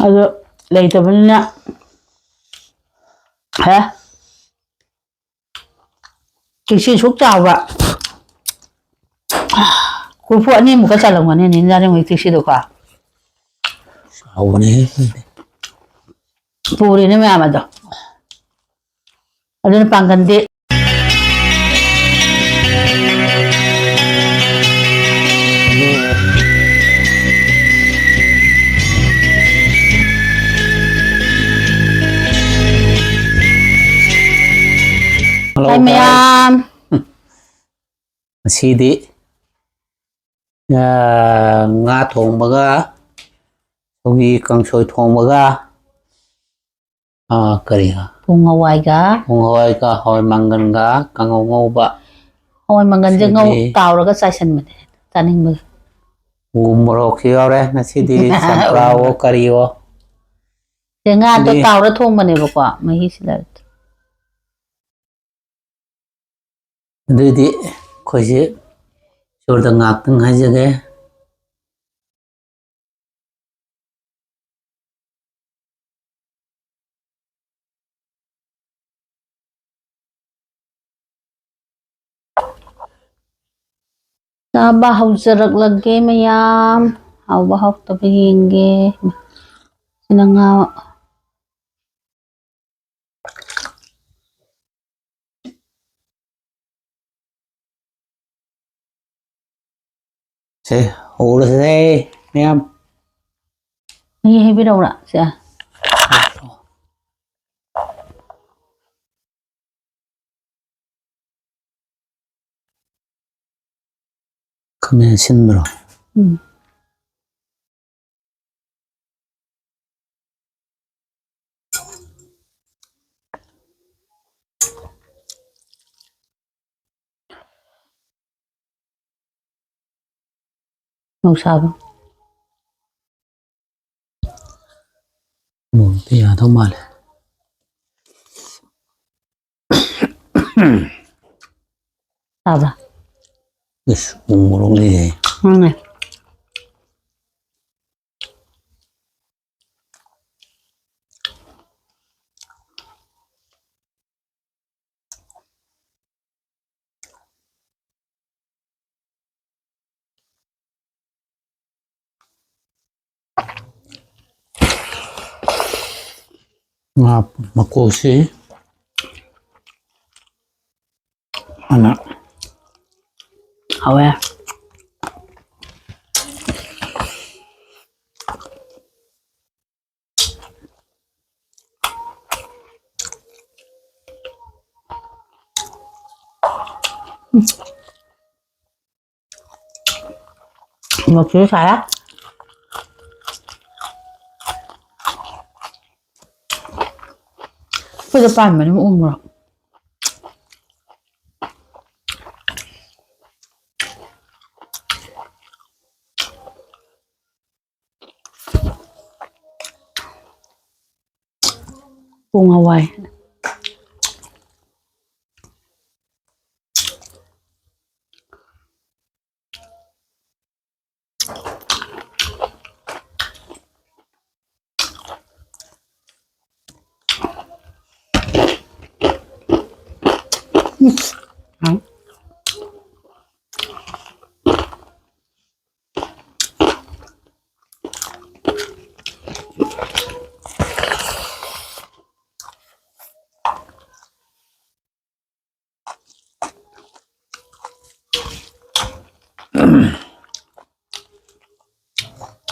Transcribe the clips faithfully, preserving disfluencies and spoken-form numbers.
ꯑꯗꯣ ꯂꯩꯇꯕꯅꯤꯅ, ꯍꯦ, ꯀꯦꯛꯁꯤ ꯁꯨꯛ ꯆꯥꯎꯕ, ꯀꯣꯔꯐꯨ ꯑꯅꯤꯃꯨꯛꯀ ꯆꯜꯂꯝꯒꯅꯤ ꯅꯤꯟꯖꯥꯔꯤꯉꯣꯏ ꯀꯦꯛꯁꯤꯗꯣꯀꯣ꯫ ꯆꯥꯎꯕꯅꯦꯍꯦ꯫ ꯄꯨꯔꯤꯅꯦ ꯃꯌꯥꯝ ꯑꯗꯣ꯫ ꯑꯗꯨꯅ ꯄꯥꯡꯒꯟꯗꯤ꯫ Hello, ꯍꯥꯏ guys꯫ ꯃꯌꯥꯝ꯫ ꯉꯁꯤꯗꯤ, ꯑ, ꯉꯥ ꯊꯣꯡꯕꯒ, ꯁꯧꯒ꯭ꯔꯤ ꯀꯥꯡꯁꯣꯏ ꯊꯣꯡꯕꯒ, ꯑ, ꯀꯔꯤ? ꯄꯣꯡ ꯍꯋꯥꯏꯒ꯫ ꯄꯣꯡ ꯍꯋꯥꯏꯒ, ꯍꯋꯥꯏ ꯃꯪꯒꯟꯒ, ꯀꯥꯡꯉꯧ ꯉꯧꯕ꯫ ꯍꯋꯥꯏ ꯃꯪꯒꯟꯁꯦ ꯉꯧ-, ꯁꯤꯗꯤ ꯇꯥꯎꯔꯒ ꯆꯥꯏꯁꯤꯟꯕꯅꯦ, ꯆꯥꯅꯤꯡꯕꯒꯤ꯫ ꯎ ꯃꯣꯔꯣꯛꯁꯨ ꯌꯥꯎꯔꯦ ꯉꯁꯤꯗꯤ, ꯆꯝꯄ꯭ꯔꯥꯋꯣ ꯀꯔꯤꯋꯣ꯫ ꯁꯦ, ꯉꯥꯗꯣ ꯁꯤꯗꯤ ꯇꯥꯎꯔ ꯊꯣꯡꯕꯅꯦꯕꯀꯣ, ꯃꯍꯤꯁꯤ ꯂꯩꯔꯦ꯫ ꯑꯗꯨꯏꯗꯤ ꯑꯩꯈꯣꯏꯁꯦ ꯏꯁꯣꯔꯗ ꯉꯥꯛꯇꯪ ꯍꯥꯏꯖꯒꯦ꯫ ꯆꯥꯕ ꯍꯧꯖꯔꯛꯂꯒꯦ ꯃꯌꯥꯝ꯫ ꯍꯥꯎꯕ ꯍꯥꯎꯇꯕ ꯌꯦꯡꯒꯦ꯫ ꯁꯤꯅ ꯉꯥ꯫ ꯁꯦ, ꯍꯧꯔꯁꯦ, ꯃꯌꯥꯝ꯫ ꯃꯍꯤ ꯍꯩꯕꯤꯔꯛꯎꯔꯥ? ꯁꯦ꯫ ꯈꯥꯃꯦꯟ ꯑꯁꯤꯟꯕꯔꯣ? ꯎꯝ꯫ ꯃꯧꯁꯥꯕ꯫ ꯃꯣꯔꯣꯛꯇꯤ ꯌꯥꯗꯧ ꯃꯥꯜꯂꯦ꯫ ꯇꯥꯕ꯭ꯔꯥ? ꯏꯁ, ꯎ ꯃꯣꯔꯣꯛꯅꯤꯍꯦ꯫ ꯃꯥꯅꯦ꯫ ꯉꯥ ꯃꯀꯣꯛꯁꯤ ꯍꯥꯟꯅ ꯍꯥꯎꯋꯦ꯫ ꯃꯆꯨ ꯁꯥꯔꯦ꯫ ꯑꯩꯈꯣꯏꯗ ꯄꯥꯟꯕꯅꯤ ꯎ ꯃꯣꯔꯣꯛ꯫ ꯄꯣꯡ ꯍꯋꯥꯏ꯫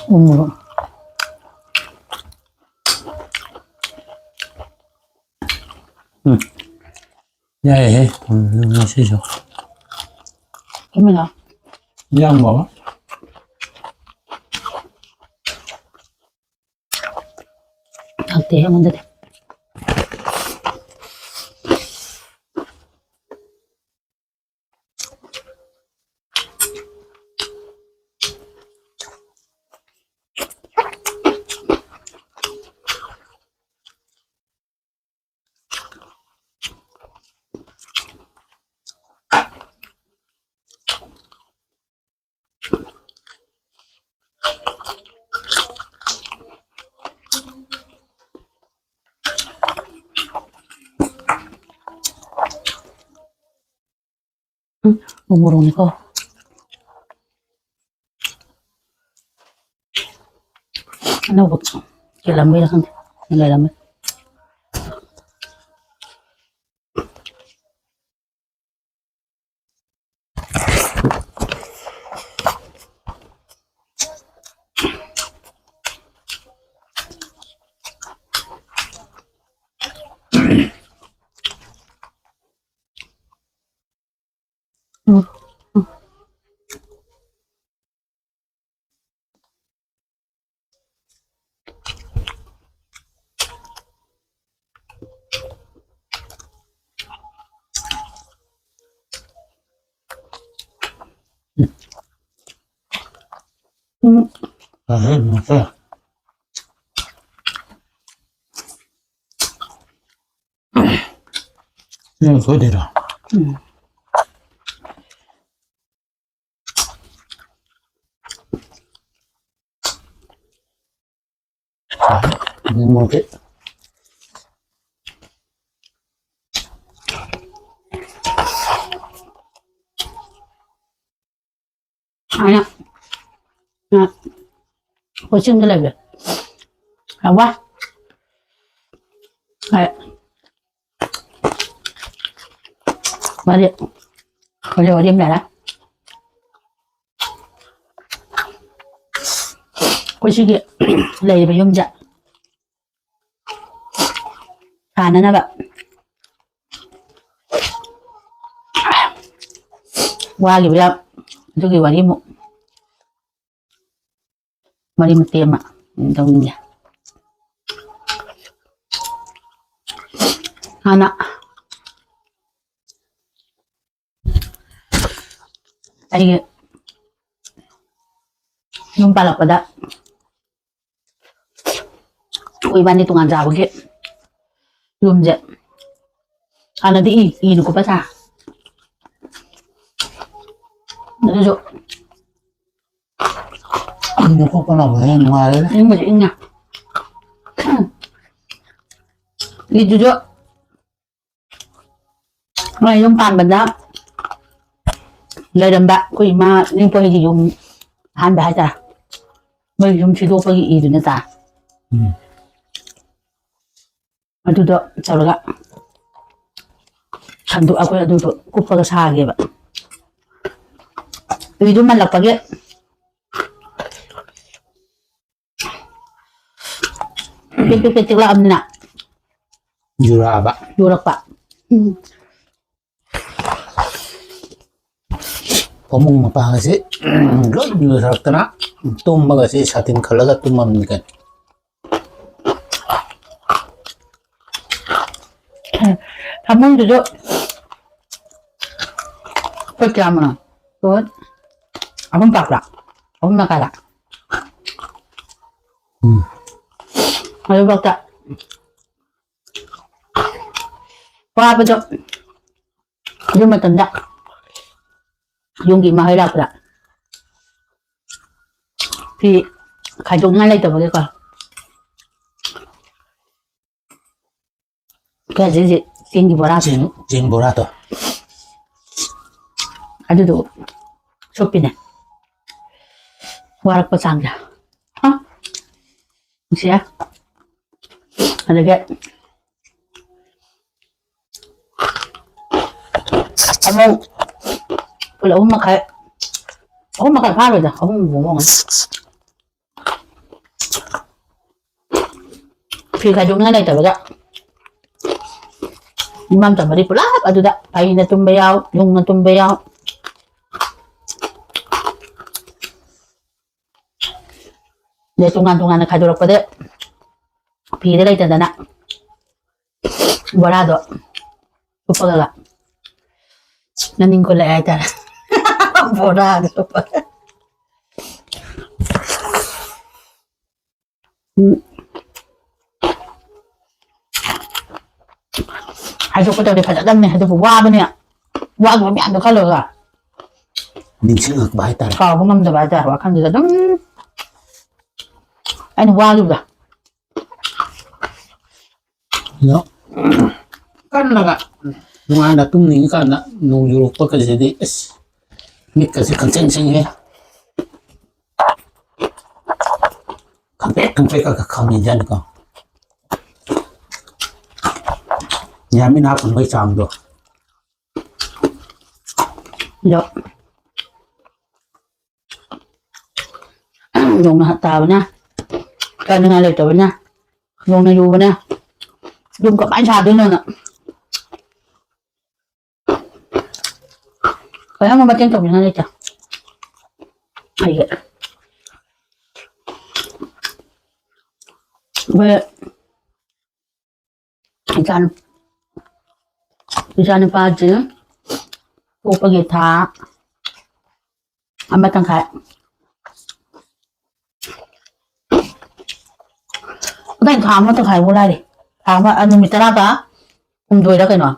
ꯎ ꯃꯣꯔꯣꯛ꯫ ꯎꯝ꯫ ꯌꯥꯏꯍꯦ꯫ ꯎꯝ, ꯉꯁꯤꯁꯨ꯫ ꯀꯃꯥꯏꯅ? ꯌꯥꯝꯕ꯫ ꯍꯥꯎꯇꯦ ꯑꯩꯉꯣꯟꯗꯗꯤ꯫ ꯎꯝ, ꯎ ꯃꯣꯔꯣꯛꯅꯤꯀꯣ꯫ ꯑꯅꯧꯕ ꯀꯦꯜꯂꯝꯕꯩꯔ ꯈꯪꯗꯦ꯫ ꯂꯩꯔꯝꯃꯦ꯫ ꯎꯝ꯫ ꯎꯝ꯫ ꯐꯔꯦ, ꯃꯁꯦ꯫ ꯅꯪ ꯁꯣꯏꯗꯣꯏꯔꯣ? ꯎꯝ꯫ ꯃꯣꯔꯣꯛꯁꯦ꯫ ꯑꯩꯅ, ꯑ, ꯑꯩꯈꯣꯏ ꯆꯤꯡꯗ ꯂꯩꯕ꯫ ꯍꯥꯎꯕ꯫ ꯑꯩ ꯃꯥꯗꯤ ꯍꯧꯖꯤꯛ ꯋꯥꯔꯤ ꯑꯃ ꯂꯩꯔꯦ꯫ ꯑꯩꯈꯣꯏ ꯁꯤꯒꯤ ꯂꯩꯔꯤꯕ ꯌꯨꯝꯁꯦ ꯁꯥꯅꯅꯕ ꯋꯥꯈꯤꯕ ꯌꯥꯝ, ꯑꯗꯨꯒꯤ ꯋꯥꯔꯤ ꯑꯃꯨꯛ ꯃꯔꯤ ꯃꯇꯦꯛ ꯑꯃ ꯇꯧꯅꯤꯡꯉꯦ꯫ ꯍꯥꯟꯅ ꯑꯩꯒꯤ ꯌꯨꯝ ꯄꯥꯜꯂꯛꯄꯗ ꯑꯩꯈꯣꯏ ꯏꯕꯥꯅꯤ ꯇꯣꯉꯥꯟ ꯆꯥꯕꯒꯤ ꯌꯨꯝꯁꯦ ꯍꯥꯟꯅꯗꯤ ꯏ-, ꯏꯅ ꯀꯨꯞꯄ ꯁꯥ꯫ ꯑꯗꯨꯁꯨ ꯏꯅ ꯀꯨꯞꯄꯅꯕꯨ ꯍꯦꯟꯅ ꯅꯨꯡꯉꯥꯏꯔꯦꯗ꯫ ꯏꯪꯕꯨꯗꯤ ꯏꯪꯉꯦ꯫ ꯏꯗꯨꯁꯨ ꯃꯣꯏ ꯌꯨꯝ ꯄꯥꯟꯕꯗ ꯂꯩꯔꯝꯕ ꯑꯩꯈꯣꯏ ꯏꯃꯥ ꯏꯅꯦꯄꯣꯏꯒꯤ ꯌꯨꯝ ꯑꯍꯥꯟꯕ ꯍꯥꯏꯇꯥꯔꯦ꯫ ꯃꯣꯏ ꯌꯨꯝ ꯁꯤꯗꯣꯛꯄꯒꯤ ꯏꯗꯨꯅ ꯇꯥ꯫ ꯎꯝ꯫ ꯑꯗꯨꯗꯣ ꯇꯧꯔꯒ ꯁꯟꯗꯣꯛ-, ꯑꯩꯈꯣꯏ ꯑꯗꯨꯗꯣ ꯀꯨꯞꯄꯒ ꯁꯥꯒꯦꯕ꯫ ꯏꯗꯨ ꯃꯜꯂꯛꯄꯒꯤ ꯄꯤꯛ ꯄꯤꯛ ꯄꯤꯛ ꯆꯤꯛꯂꯛꯑꯕꯅꯤꯅ ꯌꯨꯔꯛꯑꯕ꯫ ꯌꯨꯔꯛꯄ꯫ ꯎꯝ꯫ ꯐꯃꯨꯡ ꯃꯄꯥꯒꯁꯦ ꯂꯣꯏ ꯂꯣꯏꯊꯔꯛꯇꯅ ꯇꯨꯝꯕꯒꯁꯦ ꯁꯥꯇꯤꯟ ꯈꯜꯂꯒ ꯇꯨꯝꯃꯝꯅꯤ ꯀꯩꯅꯣ꯫ ꯐꯃꯨꯡꯗꯨꯁꯨ ꯐꯨꯠ ꯀꯌꯥꯃꯨꯛꯅꯣ? ꯐꯨꯠ ꯑꯍꯨꯝ ꯄꯥꯛꯄ꯭ꯔꯥ? ꯑꯍꯨꯝ ꯃꯈꯥꯏꯔ? ꯎꯝ꯫ ꯑꯗꯨꯐꯥꯎꯗ ꯋꯥꯕꯗꯣ ꯑꯗꯨ ꯃꯇꯝꯗ ꯌꯨꯝꯒꯤ ꯏꯃꯥ ꯍꯣꯏ ꯂꯥꯛꯄꯗ ꯐꯤ ꯈꯥꯏꯗꯣꯛꯅꯤꯡꯉꯥꯏ ꯂꯩꯇꯕꯒꯤꯀꯣ꯫ ꯀꯩ ꯍꯧꯖꯤꯛ ꯍꯧꯖꯤꯛ ꯆꯦꯡꯒꯤ ꯕꯣꯔꯥꯁꯦ꯫ ꯆꯦꯡ, ꯆꯦꯡ ꯕꯣꯔꯥꯗꯣ꯫ ꯑꯗꯨꯗꯣ ꯁꯨꯞꯄꯤꯅꯦ꯫ ꯋꯥꯔꯛꯄ ꯆꯥꯡꯁꯦ꯫ ꯍꯥ? ꯅꯨꯡꯁꯤꯌꯦ꯫ ꯑꯗꯒꯤ ꯑꯃꯨꯛ ꯄꯨꯡ ꯑꯍꯨꯝ ꯃꯈꯥꯏ, ꯑꯍꯨꯝ ꯃꯈꯥꯏ ꯐꯥꯔꯣꯏꯗ, ꯑꯍꯨꯝ ꯃꯈꯥꯏ꯫ ꯐꯤ ꯈꯥꯏꯗꯣꯛꯅꯤꯡꯉꯥꯏ ꯂꯩꯇꯕꯗ ꯏꯃꯝ ꯆꯝꯕꯗꯤ ꯄꯨꯂꯞ ꯑꯗꯨꯗ ꯐꯩꯅ ꯇꯨꯝꯕ ꯌꯥꯎ, ꯌꯨꯡꯅ ꯇꯨꯝꯕ ꯌꯥꯎ꯫ ꯑꯗꯩ ꯇꯣꯉꯥꯟ ꯇꯣꯉꯥꯟꯅ ꯈꯥꯏꯗꯣꯔꯛꯄꯗ ꯐꯤꯗ ꯂꯩꯇꯗꯅ ꯕꯣꯔꯥꯗꯣ ꯁꯨꯞꯄꯒ ꯃꯅꯤꯡ ꯀꯨꯜꯂꯛꯑꯦ ꯍꯥꯏꯇꯥꯔꯦ꯫ ꯕꯣꯔꯥꯗꯣ ꯁꯨꯞꯄꯒ꯫ ꯎꯝ꯫ ꯍꯥꯏꯗꯣꯛꯀꯗꯕꯗꯤ ꯐꯖꯗꯕꯅꯦ, ꯑꯗꯨꯕꯨ ꯋꯥꯕꯅꯦ꯫ ꯋꯥꯈꯤꯕ ꯃꯌꯥꯝꯗꯣ ꯈꯜꯂꯨꯔꯒ ꯅꯤꯡꯁꯤꯡꯉꯛꯄ ꯍꯥꯏꯇꯥꯔꯦ꯫ ꯀꯥꯎꯕ ꯉꯝꯗꯕ ꯍꯥꯏꯇꯥꯔꯦ, ꯋꯥꯈꯜꯁꯤꯗ ꯑꯗꯨꯝ ꯑꯩꯅ ꯋꯥꯈꯤꯕꯗꯣ꯫ ꯑꯗꯣ ꯀꯟꯅꯒ ꯅꯨꯡꯉꯥꯏꯅ ꯇꯨꯝꯅꯤꯡꯉꯤꯀꯥꯟꯗ ꯅꯣꯡ ꯌꯨꯔꯛꯄ ꯀꯩꯁꯤꯗꯤ ꯑꯁ ꯃꯤꯠꯀꯁꯦ ꯈꯪꯁꯦꯡ ꯁꯦꯡꯉꯦ꯫ ꯈꯪꯄ꯭ꯔꯦꯛ ꯈꯪꯄ꯭ꯔꯦꯛꯀ ꯈꯪꯉꯤꯖꯥꯠꯅꯤꯀꯣ꯫ ꯌꯥꯃꯤꯅꯥ ꯀꯨꯝꯕꯩ ꯆꯥꯡꯗꯣ꯫ ꯑꯗꯣ ꯅꯣꯡꯅ ꯇꯥꯕꯅ ꯀꯥꯅꯉꯥꯏ ꯂꯩꯇꯕꯅ ꯅꯣꯡꯅ ꯌꯨꯕꯅ ꯌꯨꯝ ꯀꯃꯥꯏꯅ ꯁꯥꯗꯣꯏꯅꯣꯅ꯫ ꯀꯌꯥꯝ ꯃꯇꯦꯡ ꯇꯧꯕꯤꯅ ꯂꯩꯇꯦ꯫ ꯑꯩꯒꯤ ꯑꯩꯈꯣꯏ ꯏꯆꯥ-, ꯏꯆꯥꯅꯨꯄꯥꯁꯦ ꯄꯣꯛꯄꯒꯤ ꯊꯥ ꯑꯃ ꯇꯪꯈꯥꯏ꯫ ꯑꯗꯥꯏ ꯊꯥ ꯑꯃ ꯇꯪꯈꯥꯏꯐꯥꯎ ꯂꯥꯏꯔꯤ꯫ ꯊꯥ ꯑꯃ, ꯑ, ꯅꯨꯃꯤꯠ ꯇꯔꯥꯒ ꯍꯨꯝꯗꯣꯏꯔ ꯀꯩꯅꯣ꯫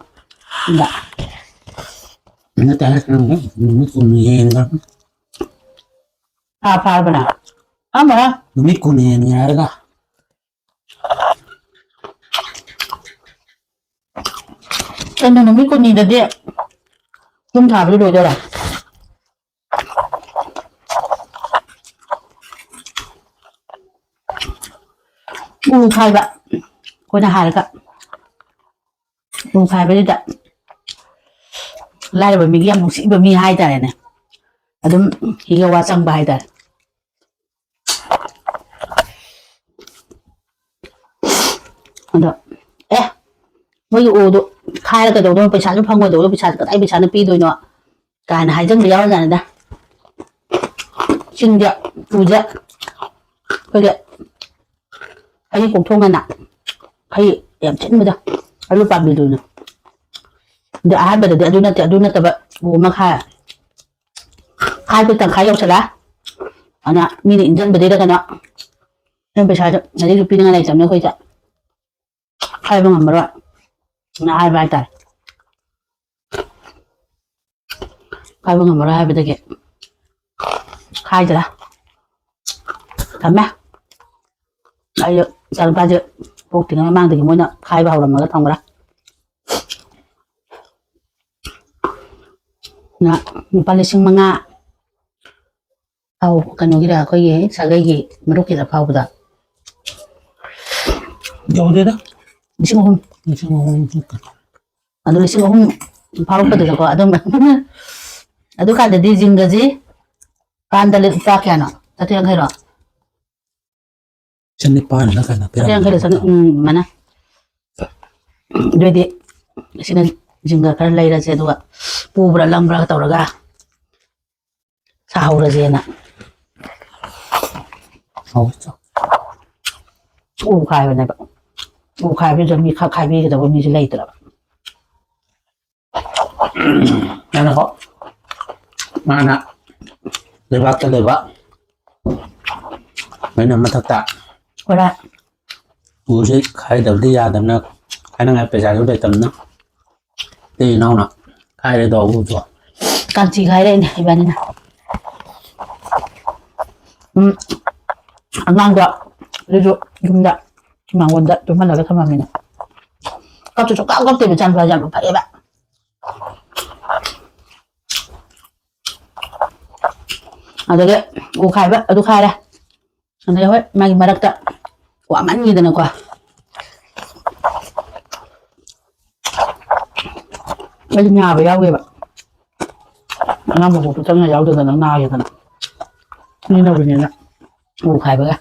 ꯑꯗ ꯅꯠꯇꯦ, ꯅꯨꯃꯤꯠ ꯀꯨꯟꯅꯤ ꯍꯦꯟꯒ꯭ꯔꯕ꯫ ꯊꯥ ꯐꯥꯔꯕꯅꯦ꯫ ꯐꯥꯔꯝꯃꯔꯣꯏ꯫ ꯅꯨꯃꯤꯠ ꯀꯨꯟꯅꯤ ꯍꯦꯟꯒ꯭ꯔꯦ ꯍꯥꯏꯔꯒ꯫ ꯀꯩꯅꯣ, ꯅꯨꯃꯤꯠ ꯀꯨꯟꯅꯤꯗꯗꯤ ꯌꯨꯝ ꯁꯥꯕꯗꯤ ꯂꯣꯏꯗꯣꯏꯔꯦ꯫ ꯎ ꯈꯥꯏꯕ꯫ ꯑꯩꯈꯣꯏꯅ ꯍꯥꯏꯔꯒ ꯎ ꯈꯥꯏꯕꯁꯤꯗ ꯂꯥꯏꯔꯕ ꯃꯤꯒꯤ ꯌꯥꯝ ꯅꯨꯡꯁꯤꯕ ꯃꯤ ꯍꯥꯏꯇꯥꯔꯦꯅꯦ꯫ ꯑꯗꯨꯝ ꯍꯤꯒ ꯋꯥ ꯆꯪꯕ ꯍꯥꯏꯇꯥꯔꯦ꯫ ꯑꯗꯣ, ꯑꯦ, ꯃꯣꯏꯒꯤ ꯎꯗꯣ ꯈꯥꯏꯔ ꯀꯩꯗꯧꯗꯣꯏꯅꯣ? ꯄꯩꯁꯥꯁꯨ ꯐꯪꯉꯣꯏꯗꯧꯗꯣ, ꯄꯩꯁꯥꯁꯨ ꯀꯗꯥꯏ ꯄꯩꯁꯥꯅ ꯄꯤꯗꯣꯏꯅꯣ? ꯀꯥꯏꯅ ꯍꯥꯏꯖꯟꯕ ꯌꯥꯎꯔꯖꯥꯠꯅꯤꯗ꯫ ꯆꯤꯡꯗ ꯎꯁꯦ ꯑꯩꯈꯣꯏꯒꯤ ꯍꯩ ꯀꯣꯛꯊꯣꯡ ꯍꯥꯏꯅ ꯍꯩ ꯌꯥꯝ ꯊꯤꯟꯕꯗꯣ, ꯑꯗꯨ ꯄꯥꯝꯕꯤꯗꯨꯅ꯫ ꯑꯗ ꯑꯍꯥꯟꯕꯗꯗꯤ ꯑꯗꯨ ꯅꯠꯇꯦ, ꯑꯗꯨ ꯅꯠꯇꯕ ꯎ ꯑꯃ ꯈꯥꯏ-, ꯈꯥꯏꯕ ꯇꯪꯈꯥꯏ ꯌꯧꯁꯜꯂꯛꯑꯦ꯫ ꯑꯗꯨꯅ ꯃꯤꯅ ꯏꯟꯖꯟꯕꯗꯩꯔ ꯀꯩꯅꯣ, ꯑꯗꯨꯝ ꯄꯩꯁꯥꯗꯣ ꯑꯗꯩ ꯅꯨꯄꯤꯅ ꯂꯩꯇꯕꯅꯤꯅ ꯑꯩꯈꯣꯏꯗ ꯍꯥꯏꯕ ꯉꯝꯃꯔꯣꯏ꯫ ꯅ ꯍꯥꯏꯕ ꯍꯥꯏꯇꯥꯔꯦ꯫ ꯍꯥꯏꯕ ꯉꯝꯃꯔꯣꯏ ꯍꯥꯏꯕꯗꯒꯤ ꯍꯥꯏꯗ꯭ꯔꯦ꯫ ꯊꯝꯃꯦ꯫ ꯑꯩ ꯏꯆꯥꯅꯨꯄꯥꯁꯦ ꯄꯣꯛꯇ꯭ꯔꯤꯉꯩ ꯃꯃꯥꯡꯗꯒꯤ ꯃꯣꯏꯅ ꯈꯥꯏꯕ ꯍꯧꯔꯝꯃꯒ ꯊꯝꯈ꯭ꯔꯦ꯫ ꯅ ꯂꯨꯄꯥ ꯂꯤꯁꯤꯡ ꯃꯉꯥ ꯊꯥꯎ ꯀꯩꯅꯣꯒꯤꯔ, ꯑꯩꯈꯣꯏꯒꯤ ꯁꯥꯒꯩꯒꯤ ꯃꯔꯨꯞꯀꯤꯗ ꯐꯥꯎꯕꯗ? ꯌꯧꯗꯦꯗ꯫ ꯂꯤꯁꯤꯡ ꯑꯍꯨꯝ꯫ ꯂꯤꯁꯤꯡ ꯑꯍꯨꯝ꯫ ꯑꯗꯨ ꯂꯤꯁꯤꯡ ꯑꯍꯨꯝ ꯐꯥꯎꯔꯛꯄꯗꯨꯗꯀꯣ, ꯑꯗꯨꯝ, ꯑꯗꯨꯀꯥꯟꯗꯗꯤ ꯖꯤꯡꯒꯁꯤ ꯀꯥꯟꯗ ꯂꯨꯄꯥ ꯀꯌꯥꯅꯣ? ꯆꯥꯇ꯭ꯔꯦꯠ ꯌꯥꯡꯈꯩꯔꯣ? ꯆꯅꯤꯄꯥꯟꯂ ꯀꯩꯅꯣ ꯄꯤꯔꯝꯕꯅꯦ꯫ ꯆꯥꯇ꯭ꯔꯦꯠ ꯌꯥꯡꯈꯩꯔ ꯆꯅꯤ-, ꯎꯝ, ꯑꯗꯨꯃꯥꯏꯅ꯫ ꯑꯗꯨꯑꯣꯏꯗꯤ ꯁꯤꯅ ꯖꯤꯡꯒ ꯈꯔ ꯂꯩꯔꯁꯦ, ꯑꯗꯨꯒ ꯄꯨꯕ꯭ꯔꯥ ꯂꯪꯕ꯭ꯔꯥ ꯇꯧꯔꯒ ꯁꯥꯍꯧꯔꯁꯦꯅ꯫ ꯎ ꯈꯥꯏꯕꯅꯦꯕ꯫ ꯎ ꯈꯥꯏꯕꯗꯨꯗ ꯃꯤ ꯈꯔ ꯈꯥꯏꯕꯤꯒꯗꯕ ꯃꯤꯁꯨ ꯂꯩꯇ꯭ꯔꯕ꯫ ꯑꯩꯅꯀꯣ, ꯃꯥꯅ ꯂꯩꯕꯥꯛꯇ ꯂꯩꯕ, ꯑꯩꯅ ꯃꯊꯛꯇ꯫ ꯍꯣꯔꯥ꯫ ꯎꯁꯦ ꯈꯥꯏꯗꯕꯗꯤ ꯌꯥꯗꯕꯅ, ꯈꯥꯏꯅꯉꯥꯏ ꯄꯩꯁꯥꯁꯨ ꯂꯩꯇꯕꯅ, ꯏꯇꯩ ꯏꯅꯥꯎꯅ ꯈꯥꯏꯔꯦꯗꯣ ꯎꯗꯣ꯫ ꯀꯥꯟꯆꯤ ꯈꯥꯏꯔꯛꯏꯅꯦ ꯏꯕꯥꯅꯤꯅ꯫ ꯎꯝ, ꯑꯉꯥꯡꯗꯣ ꯑꯗꯨꯁꯨ ꯌꯨꯝꯗ ꯃꯉꯣꯟꯗ ꯇꯨꯝꯍꯜꯂꯒ ꯊꯝꯃꯝꯃꯤꯅꯦ꯫ ꯀꯞꯁꯨ ꯁꯨꯡꯀꯞ ꯀꯞꯇꯦ ꯃꯆꯥꯅꯨꯄꯥꯁꯦ, ꯌꯥꯝ ꯐꯩꯌꯦꯕ꯫ ꯑꯗꯒꯤ ꯎ ꯈꯥꯏꯕ ꯑꯗꯨ ꯈꯥꯏꯔꯦ꯫ ꯑꯗꯩ ꯍꯣꯏ, ꯃꯥꯒꯤ ꯃꯔꯛꯇ ꯋꯥꯃꯟꯈꯤꯗꯅꯀꯣ, ꯑꯩꯗꯤ ꯅꯥꯕ ꯌꯥꯎꯋꯦꯕ꯫ ꯑꯉꯥꯡ ꯃꯄꯣꯛꯇ ꯆꯪꯉ ꯌꯥꯎꯗꯗꯅ ꯅꯥꯒꯦꯗꯅ꯫ ꯃꯤ ꯅꯧꯔꯤꯅꯦꯅ ꯎ ꯈꯥꯏꯕꯒ꯫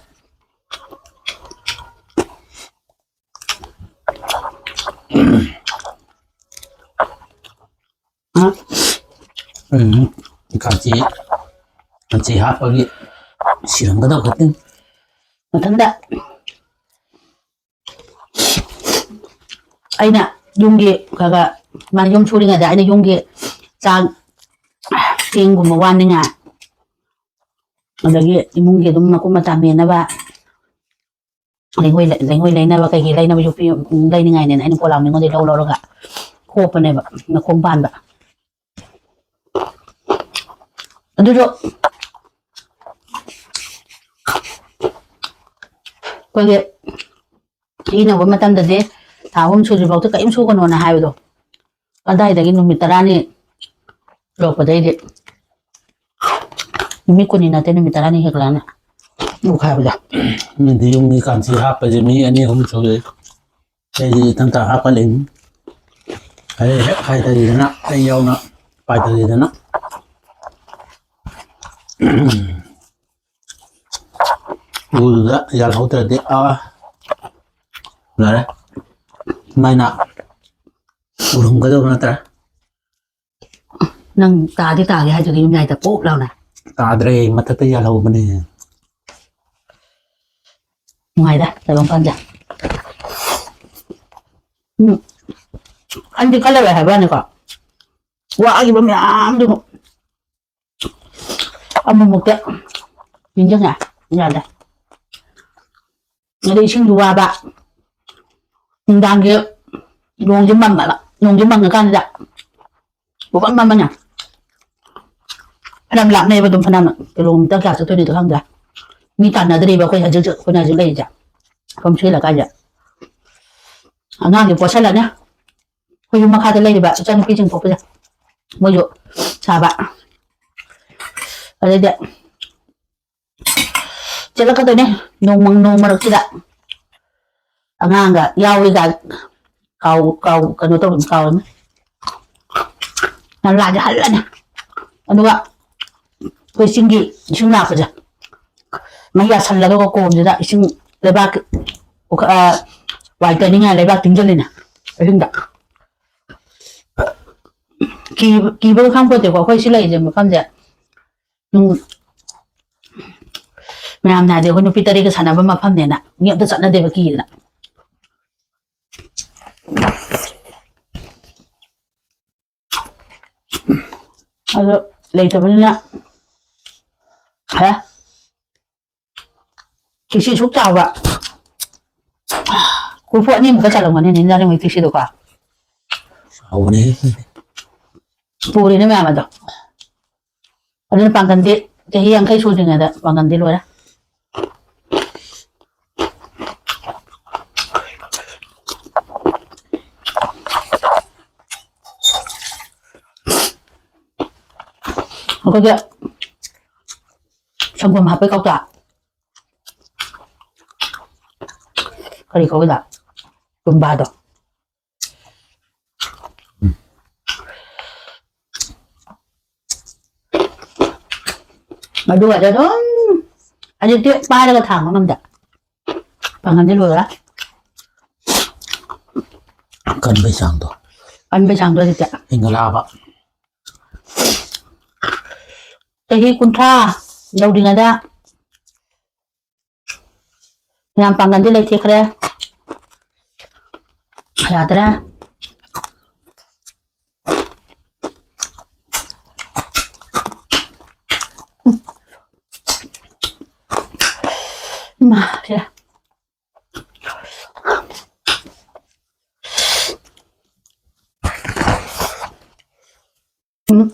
ꯎꯝ, ꯀꯥꯟꯆꯤ, ꯀꯥꯟꯆꯤ ꯍꯥꯞꯄꯒꯤ ꯁꯤꯔꯝꯒꯗꯕ ꯈꯛꯇꯅꯤ꯫ ꯃꯊꯟꯇ ꯑꯩꯅ ꯌꯨꯝꯒꯤ ꯈꯔ ꯈꯔ, ꯃꯥꯅ ꯌꯨꯝ ꯁꯨꯔꯤꯉꯩꯗ ꯑꯩꯅ ꯌꯨꯝꯒꯤ ꯆꯥꯛ, ꯆꯦꯡꯒꯨꯝꯕ ꯋꯥꯟꯅꯤꯡꯉꯥꯏ, ꯑꯗꯒꯤ ꯏꯃꯨꯡꯒꯤ ꯑꯗꯨꯝ ꯃꯀꯨꯞ ꯃꯇꯥ ꯃꯦꯟꯅꯕ, ꯂꯩꯉꯣꯏ ꯂꯩ-, ꯂꯩꯉꯣꯏ ꯂꯩꯅꯕ, ꯀꯩꯀꯩ ꯂꯩꯅꯕ, ꯌꯣꯠꯄꯤ ꯂꯩꯅꯤꯡꯉꯥꯏꯅꯦꯅ ꯑꯩꯅ ꯄꯣꯂꯥꯡ ꯃꯤꯉꯣꯟꯗꯒꯤ ꯂꯧ ꯂꯧꯔꯒ ꯈꯣꯛꯄꯅꯦꯕ, ꯃꯈꯣꯡ ꯄꯥꯟꯕ꯫ ꯑꯗꯨꯁꯨ ꯑꯩꯈꯣꯏꯒꯤ ꯏꯅꯧꯕ ꯃꯇꯝꯗꯗꯤ ꯊꯥ ꯑꯍꯨꯝ ꯁꯨꯗ꯭ꯔꯤꯐꯥꯎꯗ ꯀꯔꯤꯝ ꯁꯨꯒꯅꯣꯅ ꯍꯥꯏꯕꯗꯣ, ꯑꯗꯥꯏꯗꯒꯤ ꯅꯨꯃꯤꯠ ꯇꯔꯥꯅꯤ ꯌꯧꯔꯛꯄꯗꯩꯗꯤ, ꯅꯨꯃꯤꯠ ꯀꯨꯟꯅꯤ ꯅꯠꯇꯦ, ꯅꯨꯃꯤꯠ ꯇꯔꯥꯅꯤ ꯍꯦꯛꯂꯛꯑꯅꯤ꯫ ꯎꯈꯥꯏꯕꯗ꯫ ꯃꯤꯗꯤ ꯌꯨꯝꯒꯤ ꯀꯥꯟꯆꯤ ꯍꯥꯞꯄꯁꯦ ꯃꯤ ꯑꯅꯤ ꯑꯍꯨꯝ ꯁꯨꯔꯦ꯫ ꯑꯩꯗꯤ ꯏꯊꯟꯇ ꯍꯥꯞꯀꯠꯂꯤꯅꯤ꯫ ꯑꯩ ꯍꯦꯛ ꯍꯥꯏꯊꯈꯤꯗꯅ, ꯑꯩ ꯌꯥꯎꯅ ꯄꯥꯏꯊꯈꯤꯗꯅ꯫ ꯎꯗꯨꯗ ꯌꯥꯜꯍꯧꯗ꯭ꯔꯗꯤ, ꯑꯥ, ꯂꯣꯏꯔꯦ꯫ ꯑꯗꯨꯃꯥꯏꯅ ꯎꯔꯝꯒꯗꯧꯕ ꯅꯠꯇ꯭ꯔꯥ? ꯅꯪ ꯇꯥꯗꯤ ꯇꯥꯒꯦ ꯍꯥꯏꯗꯨꯗꯤ ꯌꯨꯝꯌꯥꯏꯗ ꯄꯣꯞ ꯂꯥꯎꯅ꯫ ꯇꯥꯗ꯭ꯔꯦ, ꯃꯊꯛꯇ ꯌꯥꯜꯍꯧꯕꯅꯦ꯫ ꯅꯨꯡꯉꯥꯏꯗ ꯇꯥꯏꯕꯪ ꯄꯥꯟꯁꯦ꯫ ꯎꯝ꯫ ꯑꯩꯗꯤ ꯈꯜꯂꯔꯣꯏ ꯍꯥꯏꯕ ꯋꯥꯅꯤꯀꯣ꯫ ꯋꯥꯈꯤꯕ ꯃꯌꯥꯝꯗꯨ ꯑꯃꯨꯛꯃꯨꯛꯇ ꯅꯤꯡꯁꯤꯡꯉꯦ꯫ ꯌꯥꯗꯦ꯫ ꯑꯗꯩ ꯏꯁꯤꯡꯁꯨ ꯋꯥꯕ꯫ ꯅꯨꯡꯗꯥꯡꯒꯤ ꯅꯣꯡꯁꯦ ꯃꯪꯉꯕ꯫ ꯅꯣꯡꯁꯦ ꯃꯪꯉꯀꯥꯟꯁꯤꯗ ꯄꯨꯡꯃꯝ ꯑꯃꯅ ꯐꯅꯌꯥꯝ ꯂꯥꯞꯅꯩꯕ ꯑꯗꯨꯝ, ꯐꯅꯌꯥꯝ ꯀꯤꯂꯣꯃꯤꯇꯔ ꯀꯌꯥ ꯆꯠꯇꯣꯏꯅꯣꯗꯣ ꯈꯪꯗ꯭ꯔꯦ꯫ ꯃꯤ ꯇꯥꯟꯅꯗ꯭ꯔꯤꯕ ꯑꯩꯈꯣꯏ ꯍꯧꯖꯤꯛ ꯍꯧꯖꯤꯛ ꯑꯩꯈꯣꯏꯅ ꯍꯧꯖꯤꯛ ꯂꯩꯔꯤꯁꯦ꯫ ꯁꯣꯝ ꯁꯤ ꯂꯩꯀꯥꯏꯁꯦ꯫ ꯑꯉꯥꯡꯁꯦ ꯄꯣꯠꯁꯜꯂꯅꯤ꯫ ꯑꯩꯈꯣꯏ ꯌꯨꯝ ꯃꯈꯥꯗ ꯂꯩꯔꯤꯕ ꯏꯆꯥꯅꯨꯄꯤꯁꯤꯡ ꯊꯣꯛꯄꯁꯦ ꯃꯣꯏꯁꯨ ꯁꯥꯕ꯫ ꯑꯗꯩꯗꯤ ꯆꯠꯂꯛꯀꯗꯣꯏꯅꯦ ꯅꯣꯡꯃ ꯅꯣꯡ ꯃꯔꯛꯁꯤꯗ꯫ ꯑꯉꯥꯡꯒ ꯌꯥꯎꯏꯒ ꯀꯥꯎ, ꯀꯥꯎ, ꯀꯩꯅꯣ ꯇꯧꯕꯅꯤ, ꯀꯥꯎꯔꯅꯤ꯫ ꯅꯂꯥꯁꯦ ꯍꯜꯂꯅꯤ꯫ ꯑꯗꯨꯒ ꯑꯩꯈꯣꯏ ꯆꯤꯡꯒꯤ ꯏꯁꯤꯡ ꯂꯥꯛꯄꯁꯦ ꯃꯍꯤ ꯌꯥꯁꯜꯂꯒ ꯀꯣꯝꯁꯤꯗ ꯏꯁꯤꯡ ꯂꯩꯕꯥꯛ ꯄꯨꯈ-, ꯑ, ꯋꯥꯏ ꯇꯩꯅꯤꯡꯉꯥꯏ ꯂꯩꯕꯥꯛ ꯇꯤꯡꯁꯤꯜꯂꯤꯅꯦ ꯑꯍꯤꯡꯗ꯫ ꯀꯤ-, ꯀꯤꯕꯒ ꯈꯪꯄꯣꯠꯇꯦꯀꯣ ꯑꯩꯈꯣꯏ ꯁꯤ ꯂꯩꯔꯤꯁꯦ ꯃꯐꯝꯁꯦ꯫ ꯎꯝ꯫ ꯃꯌꯥꯝꯅ ꯍꯥꯏꯗꯤ ꯑꯩꯈꯣꯏ ꯅꯨꯄꯤ ꯇꯔꯦꯠꯀ ꯁꯥꯟꯅꯕ ꯃꯐꯝꯅꯦꯅ ꯃꯤ ꯑꯝꯇ ꯆꯠꯅꯗꯦꯕ ꯀꯤꯗꯅ꯫ ꯑꯗꯣ ꯂꯩꯇꯕꯅꯤꯅ ꯈꯔ ꯇꯤꯛꯁꯤ ꯁꯨꯛ ꯆꯥꯎꯕ ꯀꯣꯔꯐꯨ ꯑꯅꯤꯃꯨꯛꯀ ꯆꯜꯂꯝꯒꯅꯤ ꯅꯤꯟꯖꯥꯔꯤꯉꯩ ꯇꯤꯛꯁꯤꯗꯣꯀꯣ꯫ ꯍꯥꯎꯕꯅꯦ꯫ ꯄꯨꯔꯤꯅꯦ ꯃꯌꯥꯝ ꯑꯗꯣ꯫ ꯑꯗꯨꯅ ꯄꯥꯡꯒꯟꯗꯤ ꯆꯍꯤ ꯌꯥꯡꯈꯩ ꯁꯨꯗ꯭ꯔꯤꯉꯩꯗ ꯄꯥꯡꯒꯟꯗꯤ ꯂꯣꯏꯔꯦ꯫ ꯑꯩꯈꯣꯏꯒꯤ ꯁꯪꯒꯣꯝ ꯍꯥꯞꯄꯩ ꯀꯧꯇꯥ꯫ ꯀꯔꯤ ꯀꯧꯏꯗ? ꯇꯨꯝꯕꯥꯗꯣ꯫ ꯑꯗꯨꯒꯗꯤ ꯑꯗꯨꯝ ꯍꯧꯖꯤꯛꯇꯤ ꯄꯥꯏꯔꯒ ꯊꯥꯡꯕ ꯉꯝꯗꯦ꯫ ꯄꯥꯡꯒꯟꯗꯤ ꯂꯣꯏꯔꯦ꯫ ꯀꯟꯕꯩ ꯆꯥꯡꯗꯣ꯫ ꯀꯟꯕꯩ ꯆꯥꯡꯗꯣ ꯍꯧꯖꯤꯛꯇꯤ꯫ ꯍꯦꯟꯒꯠꯂꯛꯑꯕ꯫ ꯆꯍꯤ ꯀꯨꯟꯊ꯭ꯔꯥ ꯌꯧꯗ꯭ꯔꯤꯉꯩꯗ ꯌꯥꯝ ꯄꯥꯡꯒꯟꯗꯤ ꯂꯩꯊꯦꯛꯈ꯭ꯔꯦ꯫ ꯌꯥꯗ꯭ꯔꯦ꯫ ꯏꯃꯥ, ꯁꯦ꯫ ꯎꯝ꯫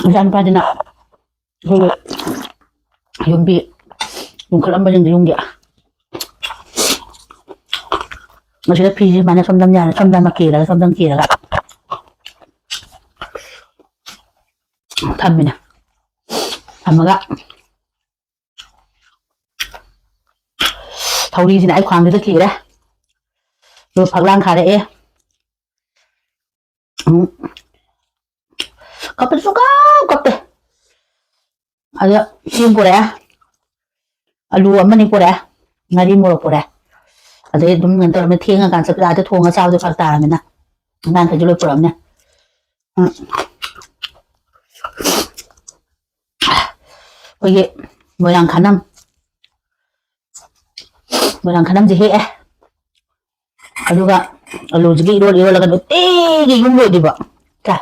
ꯏꯆꯥꯅꯨꯄꯥꯁꯤꯅ ꯑꯩꯈꯣꯏꯒꯤ ꯌꯨꯝꯕꯤ ꯌꯨꯝꯈꯠꯂꯝꯕꯁꯤꯡꯗꯣ ꯌꯨꯝꯒꯤ꯫ ꯃꯁꯤꯗ ꯐꯤꯁꯦ ꯁꯨꯃꯥꯏꯅ ꯁꯣꯝꯗꯪ ꯌꯥꯔꯦ, ꯁꯣꯝꯗꯪ ꯀꯦꯔꯒ, ꯁꯣꯝꯗꯪ ꯀꯦꯔꯒ ꯊꯝꯃꯤꯅꯦ꯫ ꯊꯝꯃꯒ ꯊꯧꯔꯤꯁꯤꯅ ꯑꯩ ꯈ꯭ꯋꯥꯡꯁꯤꯗ ꯀꯤꯔꯦ꯫ ꯑꯗꯨꯒ ꯐꯛꯂꯥꯡ ꯈꯥꯔꯛꯑꯦ꯫ ꯎꯝ꯫ ꯀꯞꯄ ꯁꯨꯡꯀꯞ ꯀꯞꯇꯦ꯫ ꯑꯗ ꯆꯦꯡ ꯄꯨꯔꯛꯑꯦ꯫ ꯑꯂꯨ ꯑꯃꯅꯤ ꯄꯨꯔꯛꯑꯦ꯫ ꯉꯥꯔꯤ ꯃꯣꯔꯣꯛ ꯄꯨꯔꯛꯑꯦ꯫ ꯑꯗꯩ ꯑꯗꯨꯝ ꯀꯩꯅꯣ ꯇꯧꯔꯝꯃꯦ꯫ ꯊꯦꯡꯉꯀꯥꯟ ꯆꯠꯄꯗ ꯑꯥꯗ ꯊꯣꯡꯉ ꯆꯥꯕꯗꯣ ꯐꯔꯛ ꯇꯥꯔꯕꯅꯤꯅ ꯑꯉꯥꯡꯈꯩꯁꯨ ꯂꯣꯏ ꯄꯨꯔꯛꯑꯝꯅꯦ꯫ ꯎꯝ꯫ ꯑꯩꯈꯣꯏꯒꯤ ꯃꯣꯏꯔꯥꯡ ꯈꯥꯅꯝ, ꯃꯣꯏꯔꯥꯡ ꯈꯥꯅꯝꯁꯦ ꯍꯦꯛꯑꯦ꯫ ꯑꯗꯨꯒ ꯑꯂꯨꯁꯤꯒ ꯏꯔꯣꯜ ꯏꯔꯣꯜꯂꯒ ꯅꯨꯡꯇꯤꯒꯤ ꯌꯨꯝ ꯂꯣꯏꯗꯣꯏꯕ꯫ ꯆꯥ꯫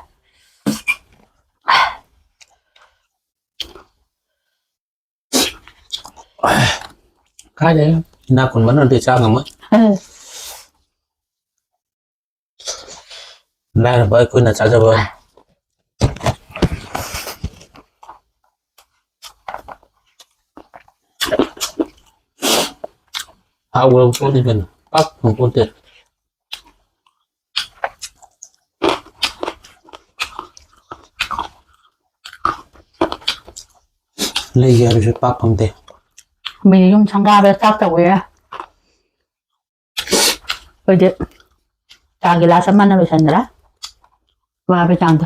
ꯀꯥꯏꯗꯩ ꯏꯅꯥꯛ ꯈꯨꯟꯕ ꯅꯠꯇꯦ ꯆꯥ ꯉꯝꯃꯣꯏ꯫ ꯎꯝ꯫ ꯂꯥꯏꯔꯕ ꯑꯩꯈꯣꯏꯅ ꯆꯥꯖꯕ꯫ ꯍꯥꯎꯈ꯭ꯔꯕ ꯄꯣꯠꯅꯤ ꯀꯩꯅꯣ꯫ ꯄꯥꯛ ꯐꯪꯄꯣꯠꯇꯦ꯫ ꯂꯩꯒꯦ ꯍꯥꯏꯔꯁꯨ ꯄꯥꯛ ꯐꯪꯗꯦ꯫ ꯃꯤꯗꯤ ꯌꯨꯝ ꯁꯪꯒꯥꯕꯗ ꯆꯥꯛ ꯇꯧꯋꯦ꯫ ꯑꯩꯈꯣꯏꯗꯤ ꯆꯥ ꯒꯤꯂꯥꯁ ꯑꯃꯅ ꯂꯣꯏꯁꯟꯈ꯭ꯔꯦ꯫ ꯋꯥꯕꯩ ꯆꯥꯡꯗꯣ꯫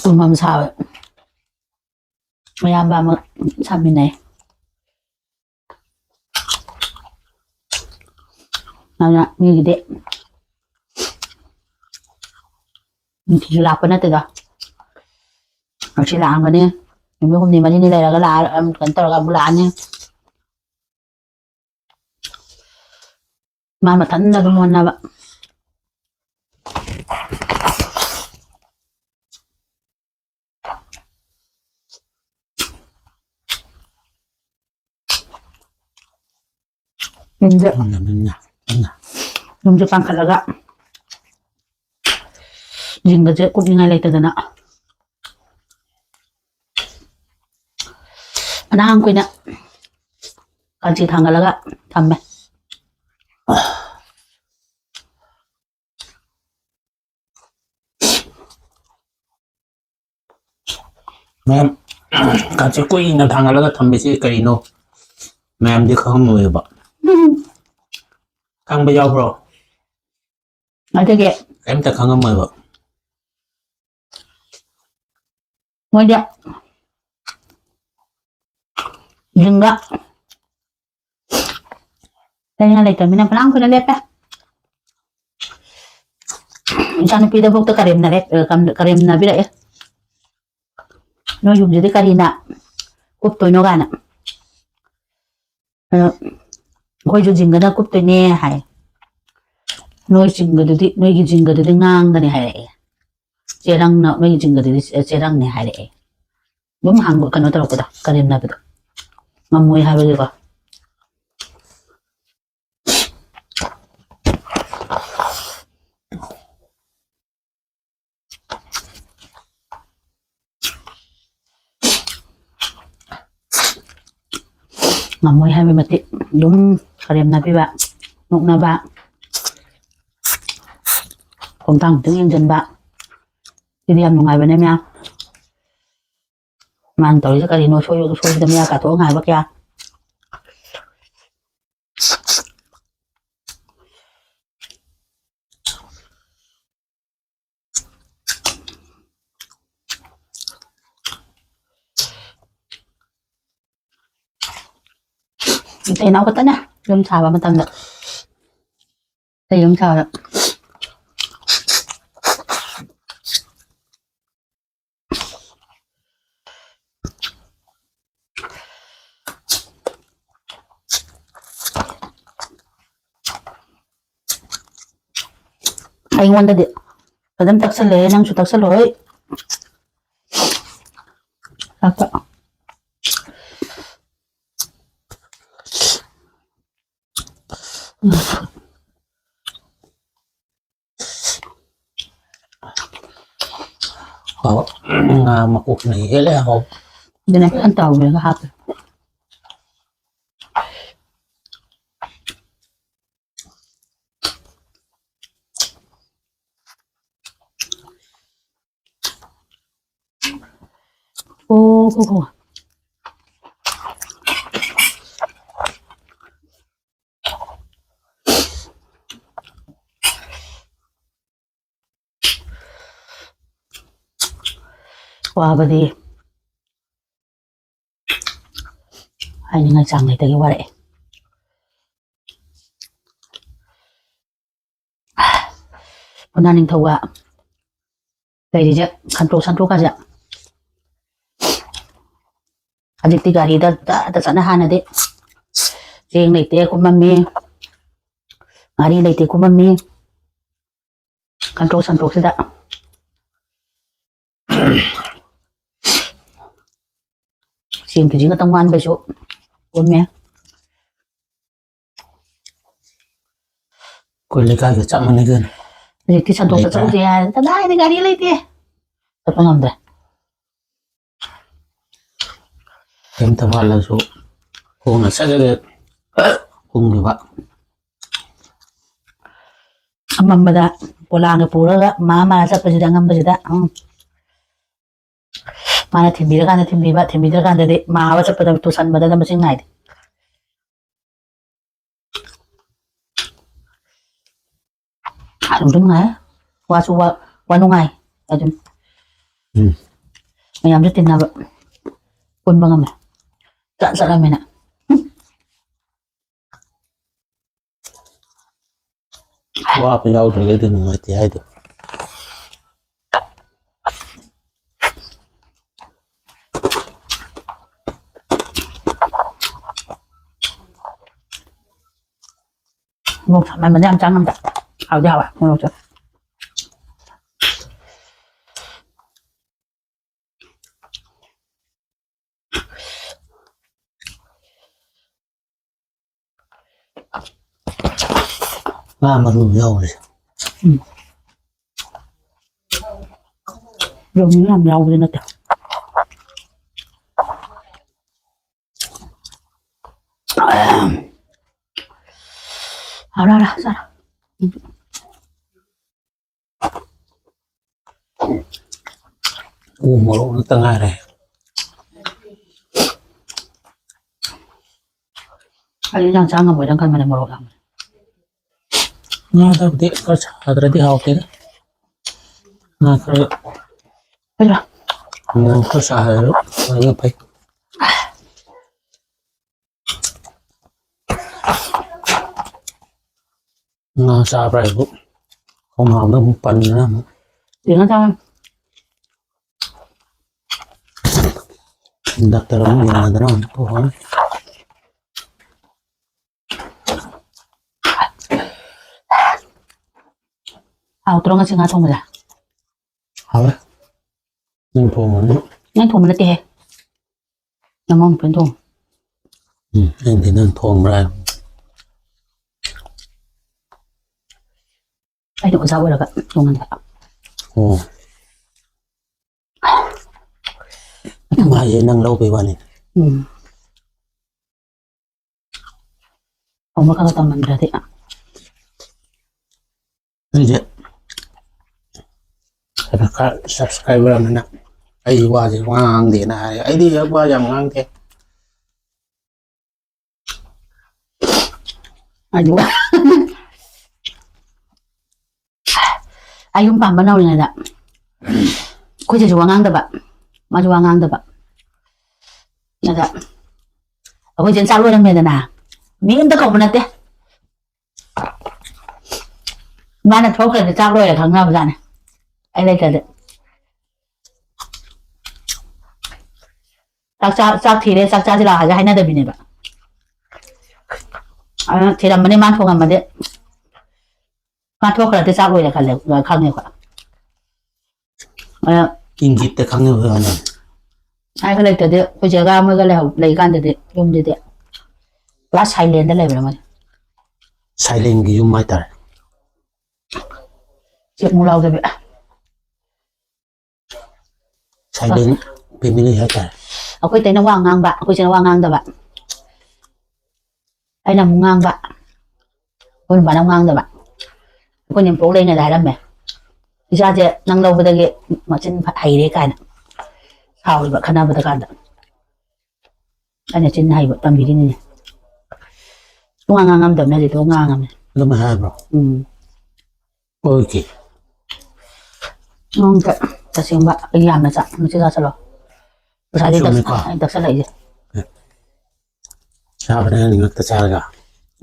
ꯇꯨꯝꯐꯝ ꯁꯥꯕ꯫ ꯃꯌꯥꯝꯕ ꯑꯃ ꯁꯥꯃꯤꯟꯅꯩ꯫ ꯑꯗꯨꯅ ꯃꯤꯒꯤꯗꯤ ꯅꯨꯡꯇꯤꯒꯤ ꯂꯥꯛꯄ ꯅꯠꯇꯦꯗꯣ꯫ ꯉꯁꯤ ꯂꯥꯛꯑꯝꯒꯅꯤ, ꯅꯨꯃꯤꯠ ꯍꯨꯝꯅꯤ ꯃꯔꯤꯅꯤ ꯂꯩꯔꯒ ꯂꯥꯛꯑ-, ꯑꯝ, ꯀꯩꯅꯣ ꯇꯧꯔꯒ ꯑꯃꯨꯛ ꯂꯥꯛꯑꯅꯤ꯫ ꯃꯥ ꯃꯊꯟꯗ ꯑꯗꯨꯝ ꯍꯣꯠꯅꯕ꯫ ꯌꯨꯝꯁꯦ, ꯌꯨꯝꯁꯦ ꯄꯥꯟꯈꯠꯂꯒ ꯖꯤꯡꯒꯁꯦ ꯀꯨꯞꯅꯤꯡꯉꯥꯏ ꯂꯩꯇꯗꯅ ꯐꯅꯌꯥꯝ ꯀꯨꯏꯅ ꯀꯥꯟꯆꯤ ꯊꯥꯡꯒꯠꯂꯒ ꯊꯝꯃꯦ꯫ ꯃꯌꯥꯝ, ꯀꯥꯟꯆꯤ ꯀꯨꯏꯅ ꯊꯥꯡꯒꯠꯂꯒ ꯊꯝꯕꯁꯤ ꯀꯔꯤꯅꯣ? ꯃꯌꯥꯝꯗꯤ ꯈꯪꯉꯝꯃꯣꯏꯕ꯫ ꯈꯪꯕ ꯌꯥꯎꯕ꯭ꯔꯣ? ꯑꯗꯨꯒꯤ ꯀꯩꯝꯇ ꯈꯪꯉꯝꯃꯣꯏꯕ꯫ ꯃꯣꯏꯗꯤ ꯖꯤꯡꯒ ꯂꯩꯅꯤꯡꯉꯥꯏ ꯂꯩꯇꯕꯅꯤꯅ ꯐꯅꯌꯥꯝ ꯀꯨꯏꯅ ꯂꯦꯞꯄꯦ꯫ ꯏꯆꯥꯅꯨꯄꯤꯗꯐꯥꯎꯗ ꯀꯔꯦꯝꯅꯔꯦ, ꯑ, ꯀꯝ-, ꯀꯔꯦꯝꯅꯕꯤꯔꯛꯑꯦ꯫ "ꯅꯣꯏ ꯌꯨꯝꯁꯤꯗꯤ ꯀꯔꯤꯅ ꯀꯨꯞꯇꯣꯏꯅꯣ?" ꯀꯥꯏꯅ꯫ ꯑꯗꯣ ꯑꯩꯈꯣꯏꯁꯨ ꯖꯤꯡꯒꯅ ꯀꯨꯞꯇꯣꯏꯅꯦ ꯍꯥꯏ꯫ "ꯅꯣꯏ ꯖꯤꯡꯒꯗꯨꯗꯤ, ꯅꯣꯏꯒꯤ ꯖꯤꯡꯒꯗꯨꯗꯤ ꯉꯥꯡꯒꯅꯤ" ꯍꯥꯏꯔꯛꯑꯦ꯫ "ꯆꯦꯔꯪꯅ, ꯅꯣꯏꯒꯤ ꯖꯤꯡꯒꯗꯨꯗꯤ ꯆꯦ-, ꯆꯦꯔꯪꯅꯦ" ꯍꯥꯏꯔꯛꯑꯦ꯫ ꯑꯗꯨꯝ ꯍꯥꯡꯕ, ꯀꯩꯅꯣ ꯇꯧꯔꯛꯄꯗꯣ, ꯀꯔꯦꯝꯅꯕꯗꯣ꯫ ꯉꯝꯃꯣꯏ ꯍꯥꯏꯕꯒꯤꯀꯣ꯫ ꯉꯝꯃꯣꯏ ꯍꯥꯏꯕ ꯃꯇꯤꯛ ꯑꯗꯨꯝ ꯀꯔꯦꯝꯅꯕꯤꯕ, ꯅꯣꯛꯅꯕ, ꯈꯣꯡꯊꯥꯡ ꯈꯤꯇꯪ ꯌꯦꯡꯁꯤꯟꯕ, ꯁꯤꯗꯤ ꯌꯥꯝ ꯅꯨꯡꯉꯥꯏꯕꯅꯦ ꯃꯌꯥꯝ꯫ ꯃꯥꯅ ꯇꯧꯔꯤꯁꯦ ꯀꯔꯤꯅꯣ? ꯁꯣꯏꯕ-, ꯁꯣꯏꯕꯗ ꯃꯌꯥ ꯀꯥꯊꯣꯛꯑ ꯉꯥꯏꯕ ꯀꯌꯥ꯫ ꯏꯇꯩ ꯏꯅꯥꯎ ꯈꯛꯇꯅꯦ ꯌꯨꯝ ꯁꯥꯕ ꯃꯇꯝꯗ꯫ ꯏꯇꯩ ꯌꯨꯝ ꯁꯥꯕꯗ꯫ ꯑꯩꯉꯣꯟꯗꯗꯤ ꯐꯖꯅ ꯇꯛꯁꯜꯂꯛꯑꯦ, ꯅꯪꯁꯨ ꯇꯛꯁꯜꯂꯣ ꯍꯣꯏ꯫ ꯆꯥꯛꯇ꯫ ꯍꯥꯎ꯫ ꯉꯥ ꯃꯀꯣꯛꯁꯤꯅ ꯍꯦꯜꯂꯦ ꯍꯥꯎ꯫ ꯑꯗꯨꯅ ꯈꯤꯇꯪ ꯇꯥꯎꯔꯒ ꯍꯥꯞꯄꯦ꯫ ꯑꯣ ꯍꯣ ꯍꯣ꯫ ꯋꯥꯕꯗꯤ ꯍꯥꯏꯅꯤꯡꯉꯥꯏ ꯆꯥꯡ ꯂꯩꯇꯒꯩ ꯋꯥꯔꯛꯑꯦ꯫ ꯄꯨꯅꯥ ꯅꯤꯡꯊꯧꯒ ꯂꯩꯔꯤꯁꯦ ꯁꯟꯇ꯭ꯔꯣꯛ ꯁꯟꯇ꯭ꯔꯣꯛꯀꯁꯦ꯫ ꯍꯧꯖꯤꯛꯇꯤ ꯒꯥꯔꯤꯗ ꯇ ꯇ ꯆꯠꯅ, ꯍꯥꯟꯅꯗꯤ ꯆꯦꯡ ꯂꯩꯇꯦ ꯀꯨꯝꯃꯝꯃꯤ, ꯉꯥꯔꯤ ꯂꯩꯇꯦ ꯀꯨꯝꯃꯝꯃꯤ꯫ ꯁꯟꯇ꯭ꯔꯣꯛ ꯁꯟꯇ꯭ꯔꯣꯛꯁꯤꯗ ꯆꯦꯡ ꯀꯦꯖꯤ ꯈꯛꯇꯪ ꯋꯥꯟꯕꯁꯨ ꯀꯨꯝꯃꯦ꯫ ꯑꯩꯈꯣꯏ ꯂꯩꯀꯥꯏꯒ ꯆꯞ ꯃꯥꯟꯅꯩ ꯀꯩꯅꯣ꯫ ꯍꯧꯖꯤꯛꯇꯤ ꯁꯟꯇꯣꯛꯇ ꯂꯩꯀꯥꯏ꯫ ꯆꯠꯂꯨꯁꯦ ꯍꯥꯏꯔꯦ, ꯀꯗꯥꯏꯗ ꯒꯥꯔꯤ ꯂꯩꯇꯦ, ꯆꯠꯄ ꯉꯝꯗ꯭ꯔꯦ꯫ ꯀꯩꯝꯇ ꯋꯥꯠꯂꯁꯨ ꯈꯣꯡꯅ ꯁꯠ ꯁꯠ ꯁꯠ ꯀꯨꯝꯈꯤꯕ꯫ ꯑꯃꯝꯕꯗ ꯄꯣꯂꯥꯡꯒ ꯄꯨꯔꯒ ꯃꯥ ꯃꯥ ꯆꯠꯄꯁꯤꯗ, ꯑꯉꯝꯕꯁꯤꯗ, ꯎꯝ꯫ ꯃꯥꯅ ꯊꯤꯟꯕꯤꯔꯀꯥꯟꯗ ꯊꯤꯟꯕꯤꯕ, ꯊꯤꯟꯕꯤꯗ꯭ꯔꯀꯥꯟꯗꯗꯤ ꯃꯥ ꯆꯠꯄꯗ ꯇꯨꯁꯟꯕꯗ ꯃꯁꯤꯡ ꯅꯥꯏꯗꯦ꯫ ꯑꯗꯨꯝ ꯅꯨꯡꯉꯥꯏ꯫ ꯋꯥꯁꯨ ꯋꯥ-, ꯋꯥ ꯅꯨꯡꯉꯥꯏ ꯑꯗꯨꯝ꯫ ꯎꯝ꯫ ꯃꯌꯥꯝꯁꯨ ꯇꯤꯟꯅꯕ, ꯄꯨꯟꯕ ꯉꯝꯃꯦ꯫ ꯆꯠ ꯆꯠꯂꯝꯃꯤꯅ꯫ ꯋꯥꯕ ꯌꯥꯎꯗ꯭ꯔꯒꯗꯤ ꯅꯨꯡꯉꯥꯏꯇꯦ ꯍꯥꯏꯗꯣ꯫ ꯃꯣꯔꯣꯛ ꯁꯥꯃꯟꯕꯗ ꯌꯥꯝ ꯆꯥ ꯉꯝꯗꯦ꯫ ꯍꯥꯎꯗꯤ ꯍꯥꯎꯋꯦ ꯃꯣꯔꯣꯛꯁꯦ꯫ ꯉꯥ ꯃꯔꯨ ꯌꯥꯎꯔꯤ꯫ ꯎꯝ꯫ ꯌꯥꯎꯅꯤꯡ ꯌꯥꯝ ꯌꯥꯎꯕꯗꯤ ꯅꯠꯇꯦ꯫ ꯍꯥꯎꯔꯦ, ꯍꯥꯎꯔꯦ, ꯆꯥꯔꯣ꯫ ꯎ ꯃꯣꯔꯣꯛ ꯉꯥꯛꯇ ꯉꯥꯏꯔꯦ꯫ ꯑꯩ ꯏꯟꯖꯥꯡ ꯆꯥ ꯉꯝꯃꯣꯏꯗꯪ ꯈꯟꯕꯅꯦ, ꯃꯣꯔꯣꯛ ꯌꯥꯝꯕꯅꯦ꯫ ꯉꯥꯗꯕꯨꯗꯤ ꯈꯔ ꯁꯥꯗ꯭ꯔꯗꯤ ꯍꯥꯎꯇꯦꯗ꯫ ꯉꯥ ꯈꯔ, ꯀꯩꯅꯣ? ꯃꯣꯔꯣꯛ ꯈꯔ ꯁꯥꯍꯜꯂꯒ ꯐꯩ꯫ ꯉꯥ ꯆꯥꯕ꯭ꯔꯥ ꯍꯥꯏꯕꯨ ꯈꯣꯡꯅꯥꯎꯗ ꯑꯃꯨꯛ ꯄꯟꯗꯅ ꯑꯃꯨꯛ꯫ ꯌꯦꯡꯉ ꯆꯥꯎ꯫ ꯗꯥꯛꯇꯔ ꯑꯃꯨꯛ ꯌꯦꯡꯉꯗꯅ ꯑꯃꯨꯛ ꯊꯣꯛꯑꯅꯤ꯫ ꯍꯥꯎꯇ꯭ꯔꯣ ꯉꯁꯤ ꯉꯥ ꯊꯣꯡꯕꯁꯦ? ꯍꯥꯎꯋꯦ꯫ ꯅꯪ ꯊꯣꯡꯕꯅꯤ꯫ ꯅꯪ ꯊꯣꯡꯕ ꯅꯠꯇꯦꯍꯦ꯫ ꯅꯃꯥꯎ ꯅꯨꯄꯤꯅ ꯊꯣꯡꯉꯤ꯫ ꯎꯝ, ꯑꯩꯗꯤ ꯅꯪ ꯊꯣꯡꯕ꯭ꯔꯥ ꯍꯥꯏꯕ꯫ ꯑꯩꯅ ꯑꯣꯖꯥ ꯑꯣꯏꯔꯒ ꯊꯣꯡꯍꯟꯕ꯫ ꯑꯣ꯫ ꯃꯥꯁꯦ ꯅꯪ ꯂꯧꯕꯩ ꯋꯥꯅꯤ꯫ ꯎꯝ꯫ ꯊꯣꯡꯕ ꯈꯔ ꯈꯔ ꯇꯝꯃꯝꯗ꯭ꯔꯗꯤ꯫ ꯑꯩꯁꯦ ꯈꯔ ꯈꯔ subscriber ꯑꯃꯅ ꯑꯩ ꯋꯥꯁꯦ ꯋꯥ ꯉꯥꯡꯗꯦꯅ ꯍꯥꯏ꯫ ꯑꯩꯗꯤ ꯋꯥ ꯌꯥꯝ ꯉꯥꯡꯗꯦ꯫ ꯑꯗꯨꯒ ꯑꯩ ꯌꯨꯝ ꯄꯥꯟꯕ ꯅꯧꯔꯤꯉꯩꯗ ꯑꯩꯈꯣꯏ ꯆꯦꯁꯨ ꯋꯥ ꯉꯥꯡꯗꯕ, ꯃꯥꯁꯨ ꯋꯥ ꯉꯥꯡꯗꯕ꯫ ꯑꯗ ꯑꯩꯈꯣꯏ ꯆꯦꯅ ꯆꯥꯛ ꯂꯣꯏꯔꯝꯃꯦꯗꯅ, ꯃꯤ ꯑꯝꯇ ꯀꯧꯕ ꯅꯠꯇꯦ꯫ ꯃꯥꯅ ꯊꯣꯛꯈ꯭ꯔꯗꯤ ꯆꯥꯛ ꯂꯣꯏꯔꯦ ꯈꯪꯅꯕꯖꯥꯠꯅꯦ꯫ ꯑꯩ ꯂꯩꯇ꯭ꯔꯗꯤ꯫ ꯆꯥꯛ ꯆꯥ-, ꯆꯥꯛ ꯊꯤꯔꯦ, ꯆꯥꯛ ꯆꯥꯁꯤ ꯂꯥꯛꯑꯒ ꯍꯥꯏꯅꯗꯕꯤꯅꯦꯕ꯫ ꯑꯗꯨꯅ ꯊꯤꯔꯝꯕꯅꯦ, ꯃꯥꯅ ꯊꯣꯡꯉꯝꯃꯗꯤ꯫ ꯃꯥ ꯊꯣꯛꯈ꯭ꯔꯗꯤ ꯆꯥꯛ ꯂꯣꯏꯔꯦ ꯈꯜꯂꯦ, ꯈꯪꯉꯦ ꯑꯩꯈꯣꯏ꯫ ꯑꯗꯨꯅ ꯏꯪꯒꯤꯠꯇ ꯈꯪꯉꯦ ꯑꯩꯈꯣꯏ ꯍꯥꯟꯅ꯫ ꯍꯥꯏꯕ ꯂꯩꯇꯗꯤ, ꯑꯩꯈꯣꯏ ꯆꯦꯒ ꯃꯣꯏꯒ ꯂꯩꯍꯧ-, ꯂꯩꯀꯥꯟꯗꯗꯤ ꯌꯨꯝꯗꯗꯤ ꯄꯨꯔꯥ ꯁꯥꯏꯂꯦꯟꯗ ꯂꯩꯕ꯭ꯔꯥ ꯃꯣꯏ? ꯁꯥꯏꯂꯦꯟꯒꯤ ꯌꯨꯝ ꯍꯥꯏꯇꯥꯔꯦ꯫ ꯆꯦꯛ ꯃꯨꯛ ꯂꯥꯎꯗꯕꯤ꯫ ꯁꯥꯏꯂꯦꯟ ꯐꯦꯃꯤꯂꯤ ꯍꯥꯏꯇꯥꯔꯦ꯫ ꯑꯩꯈꯣꯏ ꯇꯩꯅ ꯋꯥ ꯉꯥꯡꯕ, ꯑꯩꯈꯣꯏ ꯆꯦꯅ ꯋꯥ ꯉꯥꯡꯗꯕ꯫ ꯑꯩꯅ ꯑꯃꯨꯛ ꯉꯥꯡꯕ, ꯑꯩꯈꯣꯏ ꯅꯨꯄꯥꯅ ꯑꯃꯨꯛ ꯉꯥꯡꯗꯕ꯫ ꯑꯩꯈꯣꯏ ꯅꯦꯝꯄꯣꯛ ꯂꯩꯉꯩꯗ ꯍꯥꯏꯔꯝꯃꯦ, "ꯏꯆꯥꯁꯦ ꯅꯪ ꯂꯧꯕꯗꯒꯤ ꯃꯆꯤꯟ ꯐ-, ꯍꯩꯔꯦ" ꯀꯥꯏꯅ ꯁꯥꯎꯔꯤꯕ ꯈꯠꯅꯕꯗ ꯀꯥꯟꯗ꯫ ꯑꯩꯅ ꯆꯤꯟ ꯍꯩꯕ ꯇꯝꯕꯤꯔꯤꯅꯤꯅꯦ꯫ ꯁꯨꯡꯉꯥꯡ ꯉꯥꯡꯉꯝꯗꯕꯅꯦ, ꯍꯧꯖꯤꯛꯇꯤ ꯉꯥꯡꯉꯝꯃꯦ꯫ ꯑꯗꯨꯃꯥꯏ ꯍꯥꯏꯕ꯭ꯔꯣ? ꯎꯝ꯫ ꯑꯣꯀꯦ꯫ ꯅꯪ ꯇ-, ꯇꯁꯦꯡꯕ ꯑꯩ ꯌꯥꯝꯅ ꯆꯥ-, ꯃꯆꯦ ꯆꯥꯁꯜꯂꯣ꯫ ꯉꯁꯥꯏꯗꯩ ꯇꯛ-, ꯆꯨꯝꯃꯤꯀꯣ꯫ ꯑꯩ ꯇꯛꯁꯜꯂꯛꯏꯁꯦ꯫ ꯆꯥꯕꯅꯦ ꯅꯪꯗꯤ ꯉꯛꯇ ꯆꯥꯔꯒ꯫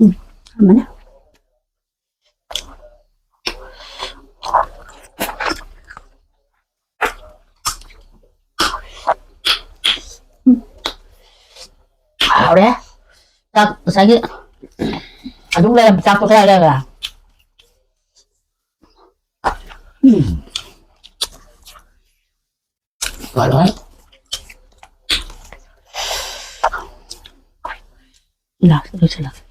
ꯎꯝ, ꯑꯃꯅꯦ꯫ ꯎꯝ꯫ ꯍꯥꯎꯔꯦ꯫ ꯆꯥꯛ ꯉꯁꯥꯏꯒꯤ ꯑꯗꯨꯝ ꯂꯩꯔꯝꯕ ꯆꯥꯛꯇꯣ ꯀꯗꯥꯏ ꯂꯩꯈ꯭ꯔꯦ? ꯎꯝ꯫ ꯂꯣꯏꯔꯦ꯫ ꯂꯥꯛꯀꯦ, ꯂꯣꯏꯁꯤꯜꯂꯛꯀꯦ꯫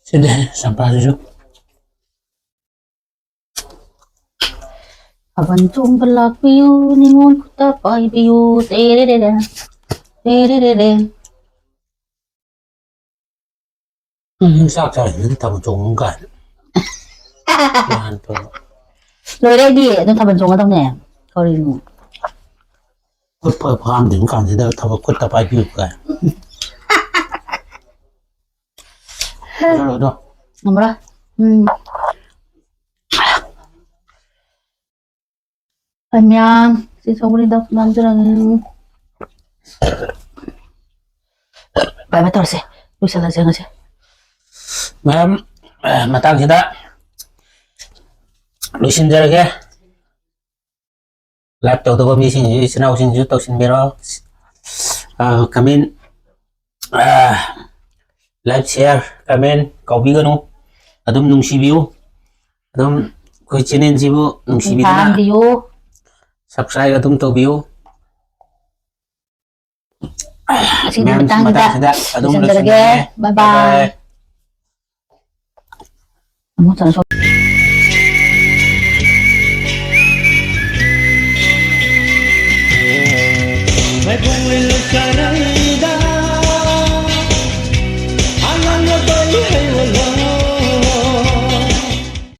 ꯁꯤꯗꯤ ꯆꯝꯄ꯭ꯔꯥꯁꯤꯁꯨ꯫ ꯊꯥꯕꯜ ꯆꯣꯡꯕ ꯂꯥꯛꯄꯤꯌꯨ, ꯅꯤꯉꯣꯜ ꯈꯨꯠꯇ ꯄꯥꯏꯕꯤꯌꯨ, ꯇꯦꯔꯦꯔꯦꯔꯦ, ꯇꯦꯔꯦꯔꯦꯔꯦ꯫ ꯎꯝ, ꯆꯥꯛ ꯆꯥꯔꯤꯉꯩꯗ ꯊꯥꯕꯜ ꯆꯣꯡꯉꯨ ꯀꯥꯏꯅ꯫ ꯅꯍꯥꯟ ꯇꯧꯕ꯫ ꯂꯣꯏꯔꯦ ꯑꯩꯗꯤ ꯑꯗꯨꯝ ꯊꯥꯕꯜ ꯆꯣꯡꯒꯗꯧꯅꯦ꯫ ꯀꯔꯤꯅꯣ? ꯈꯨꯠ ꯐꯥꯎ ꯐꯥꯝꯗ꯭ꯔꯤꯕ ꯀꯥꯟꯁꯤꯗ ꯊꯕꯛ ꯈꯨꯠꯇ ꯄꯥꯏꯕꯤꯌꯨ ꯀꯥꯏ꯫ ꯑꯗꯣ, ꯑꯗꯣ꯫ ꯉꯝꯃꯔꯣꯏ꯫ ꯎꯝ꯫ ꯑꯩ ꯃꯌꯥꯝ ꯁꯤ ꯁꯧꯒ꯭ꯔꯤꯗꯣ ꯅꯝꯖꯔꯒꯦ꯫ ꯚꯥꯏ, ꯚꯥꯏ, ꯇꯧꯔꯁꯦ꯫ ꯂꯣꯏꯁꯤꯜꯂꯁꯦ ꯉꯁꯤ꯫ ꯃꯌꯥꯝ, ꯑ, ꯃꯇꯥꯡꯁꯤꯗ ꯂꯣꯏꯁꯤꯟꯖꯔꯒꯦ꯫ Like ꯇꯧꯗꯕ ꯃꯤꯁꯤꯡꯁꯨ, ꯏꯆꯤꯟ ꯏꯅꯥꯎꯁꯤꯡꯁꯨ ꯇꯧꯁꯤꯟꯕꯤꯔꯣ꯫ ꯑ, comment, ꯑ, like, share, comment ꯀꯥꯎꯕꯤꯒꯅꯨ꯫ ꯑꯗꯨꯝ ꯅꯨꯡꯁꯤꯕꯤꯌꯨ꯫ ꯑꯗꯨꯝ ꯑꯩꯈꯣꯏ channelꯁꯤꯕꯨ ꯅꯨꯡꯁꯤꯕꯤꯗꯨꯅ ꯄꯥꯝꯕꯤꯌꯨ꯫ Subscribe ꯑꯗꯨꯝ ꯇꯧꯕꯤꯌꯨ꯫ ꯉꯁꯤꯒꯤ ꯃꯌꯥꯝ ꯃꯇꯥꯡꯁꯤꯗ ꯃꯇꯥꯡꯁꯤꯗ ꯑꯗꯨꯝ ꯂꯣꯏꯁꯤꯟꯖꯔꯒꯦ꯫ ꯂꯣꯏꯁꯤꯟꯖꯔꯒꯦ꯫ Bye bye꯫ Bye bye꯫ ꯑꯃꯨꯛ ꯆꯠꯂꯁꯤ꯫ ꯃꯥꯏꯕꯝ ꯂꯩꯀꯥꯏ